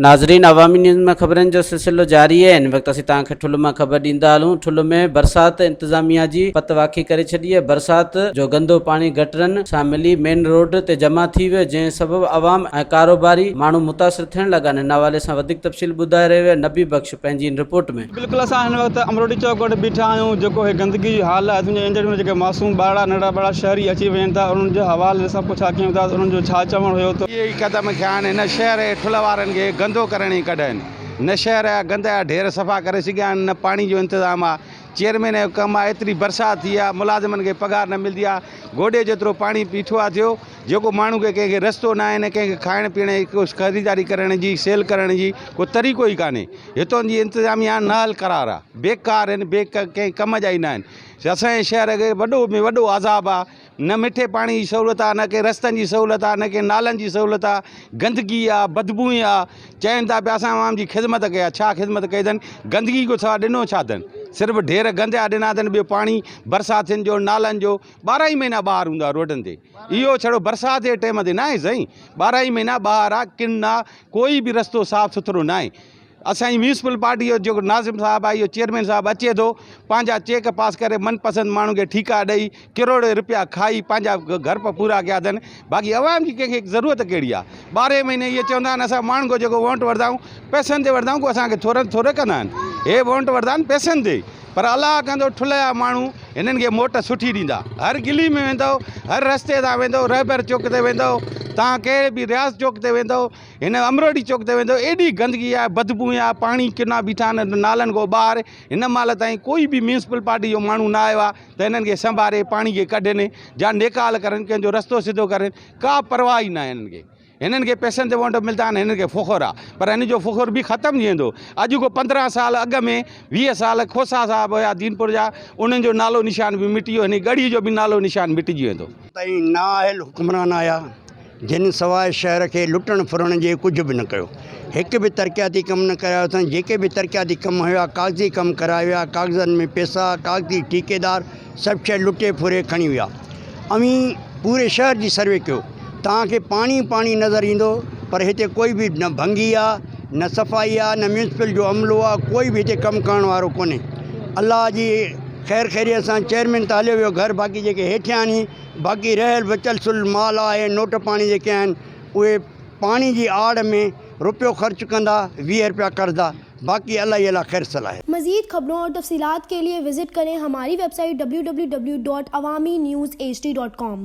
ناظرين عوامي نيوز ۾ خبرن جو سلسلو جاري آهي هن وقت اسين توهان کي ٺل مان خبر ڏيندا هلون ٺل ۾ برسات انتظاميا جي پت واکي ڪري ڇڏي آهي برسات جو گندو پاڻي گٽرن سان ملي مين روڊ تي جمع ٿي ويو جنهن سبب عوام ۽ ڪاروباري ماڻهو متاثر ٿيڻ لڳا آهن هن حوالي سان وڌيڪ تفصيل ٻڌائي رهيو آهي نبي بخش پنهنجي هن رپورٽ ۾. بلڪل اسان هن وقت امروٽي چوڪ وٽ بيٺا آهيون جيڪو هي گندگي جو حال آهي تنهنجي ايندڙ ۾ جيڪي معصوم ٻارڙا ننڍڙا ٻارڙا شهري اچي وڃن ٿا انهن جي حوالي سان پڇا ڪيون ٿا ته انهن جو ڇا چوڻ هيو ته. اهي ئي قدم کنيا آهن هن شهر جي ٺلهه وارن کي گندو ڪرڻ ئي ڪڍ آهن نه شهر جا گند جا ڍير صفا ڪري سگهيا آهن نه پاڻي جو انتظام آهي چيئرمين جو ڪم آهي ايتري برسات ٿي آهي ملازمن کي پگهار نه ملدي آهي گوڏي جيترو پاڻي بيٺو آهي ٿيو جيڪو ماڻهو کي ڪنهن کي رستو نه آهي نه ڪنهن کي کائڻ پيئڻ جي ڪو خريداري ڪرڻ جي سيل ڪرڻ جي ڪو طريقو ئي ڪانهي هتان جي انتظاميا نااهل قرار آهي بيڪار آهن بي ڪنهن ڪم جا ئي نه آهن اسان جي شهر کي وڏو ۾ وڏو عذاب آهي نه مٺي پاڻي جي سهولت آ نه ڪنهن رستن جي سهولت آ نه ڪنهن نالن جي سهولت آ گندگي آ بدبوء آ چون ٿا پيا اسان عوام جي خدمت ڪئي آ ڇا خدمت ڪئي اٿن گندگي کان سواء ڏنو ڇا اٿن صرف ڍير گند جا ڏنا اٿن ٻيو پاڻي برساتين جو نالن جو ٻارهن ئي مهينا ٻاهر هوندو آ روڊن تي اهو ڇڙو برسات جي ٽيم تي ناهي سائين ٻارهن ئي مهينا ٻاهر آ ڪن آ ڪوئي به رستو صاف سٿرو ناهي اسان جي ميونسپل پارٽي جو جيڪو ناظم صاحب آهي اهو چيئرمين صاحب اچي ٿو پنهنجا چيڪ پاس ڪري من پسند ماڻهن کي ٺيڪا ڏئي ڪروڙين روپيا کائي پنهنجا گهر پورا ڪيا اٿن باقي عوام جي ڪنهن کي ضرورت ڪهڙي آهي ٻارهين مهيني اهي چوندا آهن اسان ماڻهن کان جيڪو ووٽ وٺندا آهيون پئسن تي وٺندا آهيون ڪو اسان کي ٿورن ٿوري ڪندا آهن هي ووٽ وٺندا آهن پئسن تي پر الله ڪندو ٺلهيا ماڻهو هنن کي موٽ سٺي ڏيندا هر گلي ۾ ويندو هر رستي تان ويندو رهبر چوڪ تي ويندو تان ڪهڙي به رياض چوڪ تي ويندو هن امروٽي چوڪ تي ويندو ايڏي گندگي آهي بدبوء آهي پاڻي ڪنا بيٺا آهن نالن کان ٻاهر هن مهل تائين ڪوئي به ميونسپل پارٽي جو ماڻهو نه آيو آهي ته هنن کي سنڀاري پاڻي کي ڪڍن يا نيڪال ڪرن ڪنهن جو رستو سڌو ڪرن ڪا پرواهه ئي ناهي هنن کي هنن کي پئسن تي ووٽ ملتا آهن هنن کي فخر آهي پر هن جو فخر به ختم ٿي ويندو اڄ کان پندرهن سال اڳ ۾ 20 سال کوسا صاحب هيا دينپور جا انهن جو نالو نشان به مٽي ويو هن ڳڙهي جو به نالو نشان مٽجي ويندو. تائين نااهل حڪمران آيا جن سواء شهر کي لٽڻ ڦرڻ جي ڪجهه به نه ڪيو. هڪ به ترقياتي ڪم نه ڪرايو اٿن، جيڪي به ترقياتي ڪم هيا ڪاغذي ڪم ڪرايا ويا، ڪاغذن ۾ پيسا، ڪاغذي ٺيڪيدار سڀ شيء لٽي ڦري کڻي ويا. اوهين پوري شهر جي سروي ڪيو توهان کي پاڻي ئي پاڻي نظر ايندو پر هتي ڪوئي به نه ڀنگي آ نه صفائي آ نه ميونسپل جو عملو آ ڪوئي به هتي ڪم ڪرڻ وارو ڪونهي. الله جي خير خيريت سان چيئرمين ته هليو ويو گهر باقي جيڪي هيٺيان آهن باقي رهيل بچيل سل مال آهي نوٽ پاڻي جيڪي آهن اهي پاڻي جي آڙ ۾ روپيو خرچ ڪندا 20 روپيا قرضا باقي الله ئي الله خير صلاح. مزيد خبرون اور تفصيلات کے لئے وزٹ کریں ہماری web site www.awamiNewsHD.com.